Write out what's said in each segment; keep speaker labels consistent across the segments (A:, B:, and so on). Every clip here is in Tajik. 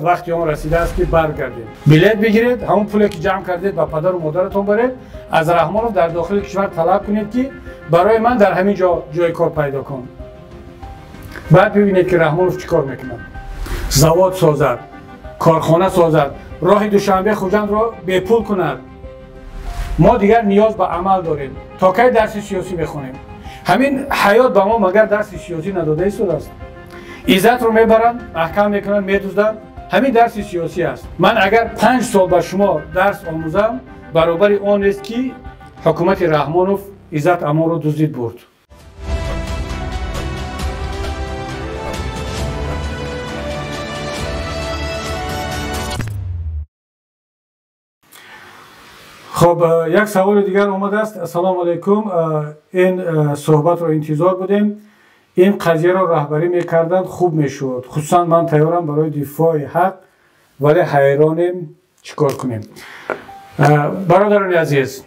A: Вақти он расидааст, ки баргардем. Билет бигиред, ҳамон пуле ки ҷамъ кардед, ба падару модаратон баред, аз Раҳмонов дар дохили кишвар талаб кунед, ки барои ман дар ҳамин ҷо ҷои кор пайдо кун. Баъд бибинед, ки Раҳмонов чӣ кор мекунад: завод созад, корхона созад, роҳи Душанбе Хуҷандро бепул кунад. Мо дигар ниёз ба амал дорем. То кай дарси сиёсӣ мехонем? Ҳамин ҳаёт ба мо магар дарси сиёсӣ надода истодааст? Иззатро мебаранд, маҳкам мекунанд, медузданд. Ҳамин дарси сиёсӣ аст. Ман агар 5 сол ба шумо дарс омӯзам, баробари он нест, ки ҳукумати Раҳмонов Иззат Амонро дуздид бурд. Хоб, як саволи дигар омадааст. Ассалому алайкум, ин суҳбатро интизор будем. Ин қазияро раҳбарӣ мекарданд, хуб мешуд. Хусусан ман тайёрам барои дифои ҳақ, вале ҳайронем, чӣ кор кунем? Бародарони азиз,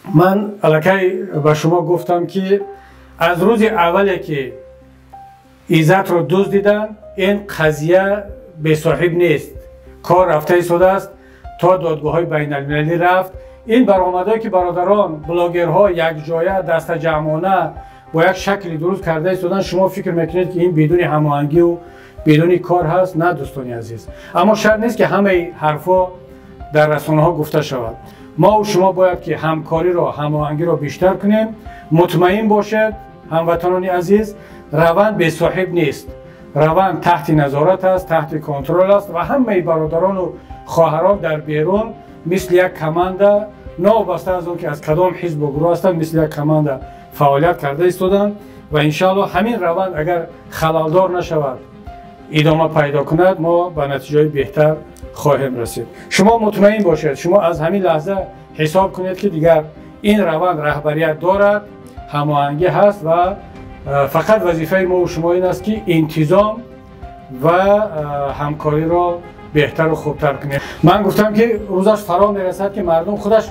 A: ман аллакай ба шумо гуфтам, ки аз рӯзи аввале ки Иззатро дуздиданд, ин қазия бесоҳиб нест, кор рафта истодааст, то додгоҳҳои байналмилалӣ рафт. Ин баромадое ки бародарон блогерҳо якҷоя дастаҷамъона бо як шакли дуруст карда истоданд, шумо фикр мекунед, ки ин бидуни ҳамоҳангию бидуни кор ҳаст? На, дӯстони азиз, аммо шарт нест, ки ҳамаи ҳарфҳо дар расонаҳо гуфта шавад. Мову шумо бояд ки ҳамкориро, ҳамоҳангиро бештар кунем. Мутмаин бошед, ҳамватанони азиз, раванд бесоҳиб нест, раванд таҳти назорат аст, таҳти контрол аст ва ҳамаи бародарону хоҳарон дар берун мисли як команда, новобаста аз он ки аз кадом ҳизбу гурӯҳ ҳастанд, мисли як команда фаъолият карда истоданд ва иншаалло ҳамин раванд агар халалдор нашавад, идома пайдо кунад, мо ба натиҷаҳои беҳтар хоҳем расид. Шумо мутмаин бошед, шумо аз ҳамин лаҳза ҳисоб кунед, ки дигар ин раванд раҳбарият дорад, ҳамоҳангӣ ҳаст ва фақат вазифаи мо шумо ин аст, ки интизом ва ҳамкориро беҳтару хубтар кунем. Ман гуфтам, ки рӯзаш фаро мерасад, ки мардум худаш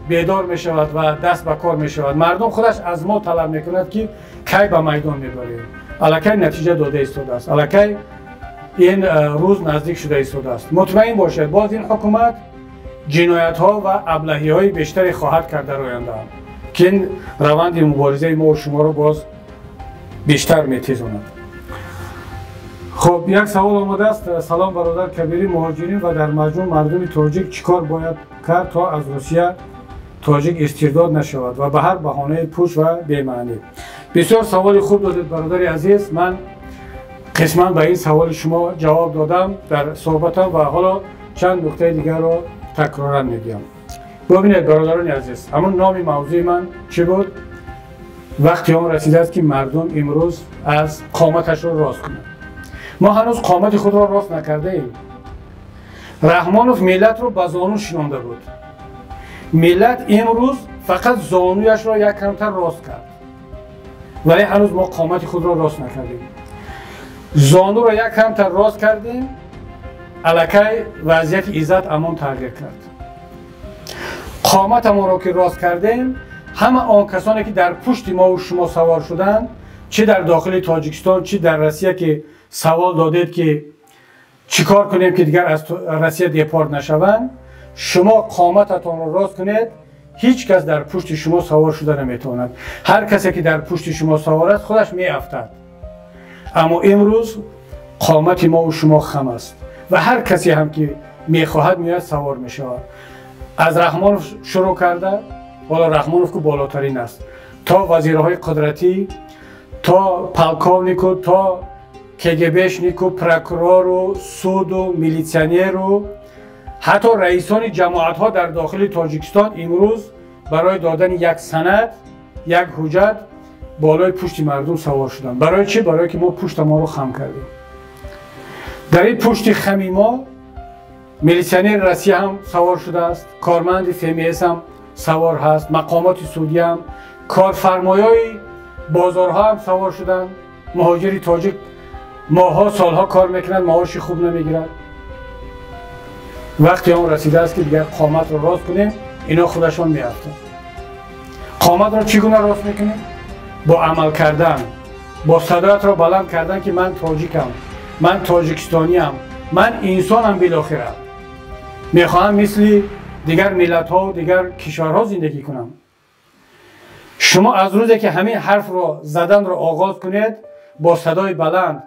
A: бедор мешавад ва даст ба кор мешавад. Мардум худаш аз мо талаб мекунад, ки кай ба майдон мебарем. Аллакай натиҷа дода истодааст, аллакай ин рӯз наздик шуда истодааст. Мутмаин бошед, боз ин ҳукумат ҷиноятҳо ва аблаҳиҳои бештаре хоҳад кард дар оянда, ки ин раванди муборизаи мо шуморо боз бештар метезонад. Хуб, як савол омадааст. Салом, бародар Кабирӣ, муҳоҷирин ва дар маҷмӯъ мардуми тоҷик чӣ кор бояд кард, то аз Русия тоҷик истирдод нашавад ва ба ҳар баҳонаи пуч ва бемаънӣ? Бисёр саволи хуб додед, бародари азиз. Ман қисман ба ин саволи шумо ҷавоб додам дар суҳбатам ва ҳоло чанд нуктаи дигарро такроран мегӯям. Бубинед, бародарони азиз, ҳамон номи мавзӯи ман чӣ буд? Вақти он расидааст, ки мардум имрӯз аз қоматашро рост кунад. Мо ҳанӯз қомати худро рост накардаем. Раҳмонов миллатро ба зону шинонда буд. Миллат имрӯз фақат зонуяшро як камтар рост кард, вале ҳанӯз мо қомати худро рост накардем. Зонуро як камтар рост кардем, аллакай вазъияти Иззат Амон тағйир кард. Қоматамонро ки рост кардем, ҳама он касоне ки дар пушти мову шумо савор шуданд, чӣ дар дохили Тоҷикистон, чӣ дар Россия, ки савол додед, ки чӣ кор кунем, ки дигар аз Россия депорт нашаванд, шумо қомататонро рост кунед, ҳеҷ кас дар пушти шумо савор шуда наметавонад. Ҳар касе ки дар пушти шумо савор аст, худаш меафтад. Аммо имрӯз қомати мову шумо хам аст ва ҳар касе ҳам ки мехоҳад, меояд, савор мешавад, аз Раҳмонов шурӯъ карда, ҳоло Раҳмонов ку болотарин аст, то вазирҳои қудратӣ, то полковнику, то КГБшнику, прокурору, суду, милитсионеру, ҳатто раисони ҷамоатҳо дар дохили Тоҷикистон имрӯз барои додани як санад, як ҳуҷҷат болои пушти мардум савор шуданд. Барои чӣ? Барое ки мо пуштамонро хам кардем. Дар ин пушти хами мо милитсионери Россия ҳам савор шудааст, корманди ФМС ҳам савор ҳаст, мақомоти судӣ ҳам, корфармоёи бозорҳо ҳам савор шуданд. Муҳоҷири тоҷик моҳҳо, солҳо кор мекунад, маоши хуб намегирад. Вақти он расидааст, ки дигар қоматро рост кунем, ино худашон меафтанд. Қоматро чӣ гуна рост мекунем? Бо амал кардан, бо садоятро баланд кардан, ки ман тоҷикам, ман тоҷикистониам. Ман инсонам, билохира мехоҳам мисли дигар миллатҳо, дигар кишварҳо зиндагӣ кунам. Шумо аз рӯзе ки ҳамин ҳарфро заданро оғоз кунед, бо садои баланд,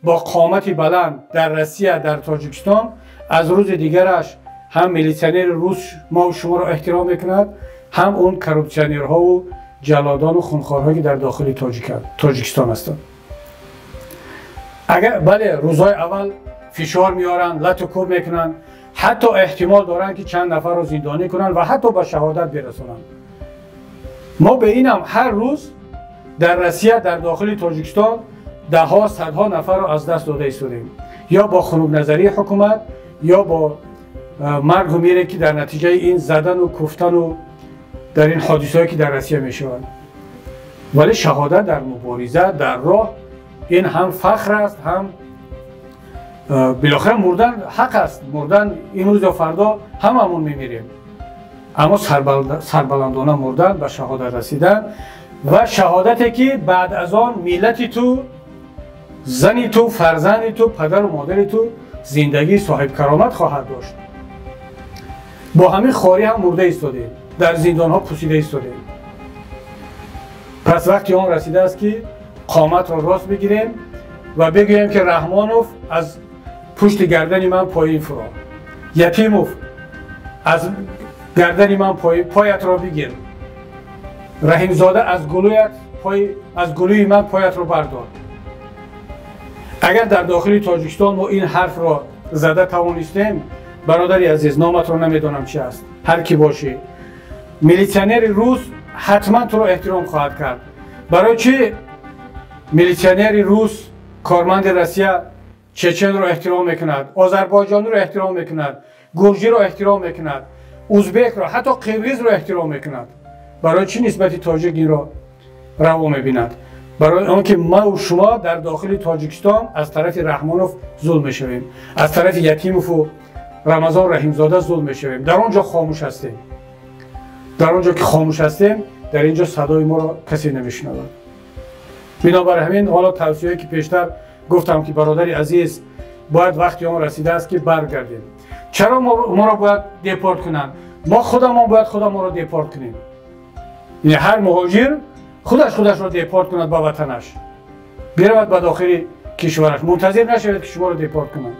A: бо қомати баланд дар Россия, дар Тоҷикистон, аз рӯзи дигараш ҳам милитсионери рус мо шуморо эҳтиром мекунад, ҳам он коррупсионерҳову ҷаллодону хунхорҳое ки дар дохили Тоҷикистон ҳастанд. Агар бале, рӯзҳои аввал фишор меоранд, лату кӯб мекунанд, ҳатто эҳтимол доранд ки чанд нафарро зиндонӣ кунанд ва ҳатто ба шаҳодат бирасонанд. Мо ба инам ҳар рӯз дар Россия, дар дохили Тоҷикистон даҳҳо, садҳо нафарро аз даст дода истодем, ё бо хунукназарии ҳукумат, ё бо маргу мире ки дар натиҷаи ин задану куфтану дар ин ҳодисаҳое ки дар Россия мешаванд. Вале шаҳодат дар мубориза, дар роҳ, ин ҳам фахр аст, ҳам билохира мурдан ҳақ аст. Мурдан имрӯз ё фардо ҳамамон мемирем, аммо сарбаландона мурдан, ба шаҳодат расидан ва шаҳодате ки баъд аз он миллати ту, зани ту, фарзанди ту, падару модари ту зиндагии соҳибкаромат хоҳад дошт. Бо ҳамин хорӣ ҳам мурда истодем, дар зиндонҳо пусида истодем. Пас вақти он расидааст ки қоматро рост бигирем ва бигӯем ки Раҳмонов, аз пушти гардани ман поин фуро, Ятимов, аз гардани ман поятро бигир, Раҳимзода, аз гулӯи ман поятро бардор. Агар дар дохили Тоҷикистон мо ин ҳарфро зада тавонистем, бародари азиз, номатро намедонам чи аст, ҳар кӣ бошӣ, милитсионери рус ҳатман туро эҳтиром хоҳад кард. Барои чӣ милитсионери рус, корманди Россия чеченро эҳтиром мекунад, озарбойҷониро эҳтиром мекунад, гурҷиро эҳтиром мекунад, узбекро, ҳатто қирғизро эҳтиром мекунад? Барои чӣ нисбати тоҷик инро раво мебинад? Барои он ки маву шумо дар дохили Тоҷикистон аз тарафи Раҳмонов зулм мешавем, аз тарафи Ятимову Рамазон Раҳимзода зулм мешавем. Дар он ҷо хомӯш ҳастем. Дар он ҷо ки хомӯш ҳастем, дар ин ҷо садои моро касе намешунавад. Бинобар ҳамин, ҳоло тавсияе ки пештар гуфтам ки бародари азиз, бояд вақти он расидааст ки баргардем. Чаро моро бояд депорт кунанд? Мо худамон бояд худамонро депорт кунем. Яъне ҳар муҳоҷир худаш худашро депорт кунад ба ватанаш, биравад ба дохили кишвараш. Мунтазир нашавед ки шуморо депорт кунанд.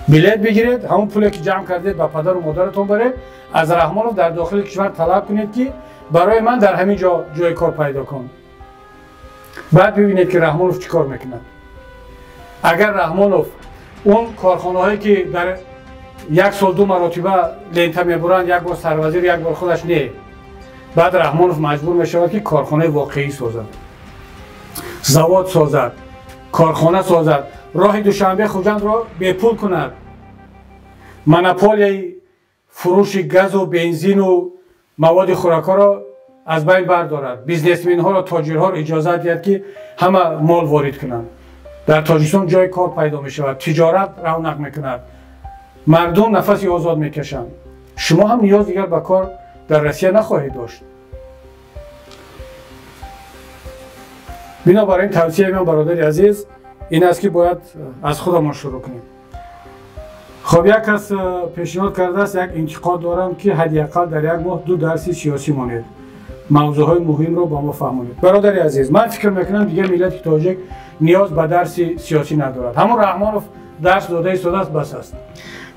A: Билет бигиред, ҳамон пуле ки ҷамъ кардед ба падару модаратон баред, аз Раҳмонов дар дохили кишвар талаб кунед ки барои ман дар ҳамин ҷо ҷои кор пайдо кун. Баъд бибинед ки Раҳмонов чӣ кор мекунад. Агар Раҳмонов он корхонаҳое ки дар як сол ду маротиба лента мебуранд, як бор сарвазир, як бор худаш, не, баъд Раҳмонов маҷбур мешавад ки корхонаи воқеӣ созад, завод созад, корхона созад, роҳи Душанбе Хуҷандро бепул кунад, монополияи фурӯши газу бензину маводи хӯрокҳоро аз байн бардорад, бизнесменҳоро, тоҷирҳоро иҷозат диҳад ки ҳама мол ворид кунанд. Дар Тоҷикистон ҷои кор пайдо мешавад, тиҷорат равнақ мекунад, мардум нафаси озод мекашанд. Шумо ҳам ниёз дигар ба кор дар Россия нахоҳед дошт. Бинобар ин тавсияи ман, бародари азиз, ин аст ки бояд аз худамон шурӯъ кунем. Хоб, як кас пешниҳод кардааст, як интиқод дорам ки ҳадди ақал дар як моҳ ду дарси сиёсӣ монед, мавзӯъҳои муҳимро ба мо фаҳмонед. Бародари азиз, ман фикр мекунам дигар миллати тоҷик ниёз ба дарси сиёсӣ надорад. Ҳамон Раҳмонов дарс дода истодааст, бас аст.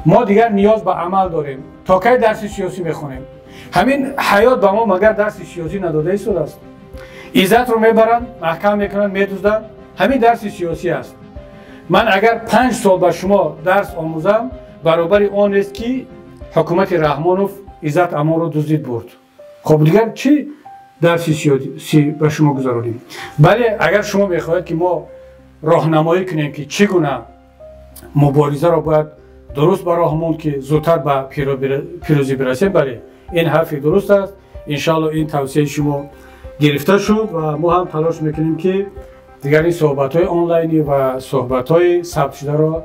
A: Мо дигар ниёз ба амал дорем. То кай дарси сиёсӣ мехонем? Ҳамин ҳаёт ба мо магар дарси сиёсӣ надода истодааст? Иззатро мебаранд, маҳкам мекунанд, медузданд. Ҳамин дарси сиёсӣ аст. Ман агар 5 сол ба шумо дарс омӯзам, баробари он нест ки ҳукумати Раҳмонов Иззат Амонро дуздид бурд. Хоб, дигар чӣ дарси сиёсӣ ба шумо гузаронем? Бале, агар шумо мехоҳед ки мо роҳнамоӣ кунем ки чӣ гуна муборизаро бояд дуруст ба роҳ монд ки зудтар ба пирӯзӣ бирасем, бале, ин ҳарфи дуруст аст. Иншаалло ин тавсияи шумо гирифта шуд ва мо ҳам талош мекунем ки дигар ин суҳбатҳои онлайнӣ ва суҳбатҳои сабтшударо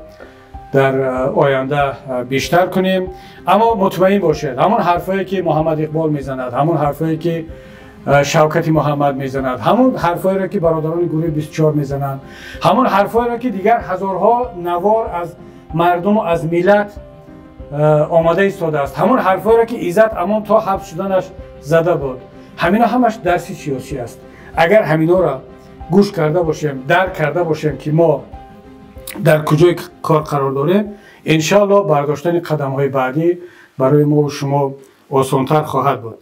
A: дар оянда бештар кунем. Аммо мутмаин бошед, ҳамон ҳарфое ки Муҳаммад Иқбол мезанад, ҳамон ҳарфое ки Шавкати Муҳаммад мезанад, ҳамон ҳарфҳоеро, ки бародарони гурӯҳи 24 мезананд, ҳамон ҳарфҳоеро, ки дигар ҳазорҳо навор аз мардуму аз миллат омода истодааст, ҳамон ҳарфҳоеро, ки Иззат Амон то ҳабс шуданаш зада буд. Ҳамино ҳамаш дарси сиёсӣ аст. Агар ҳаминора гӯш карда бошем, дарк карда бошем, ки мо дар куҷои кор қарор дорем, иншоалло, бардоштани қадамҳои баъдӣ барои мову шумо осонтар хоҳад буд.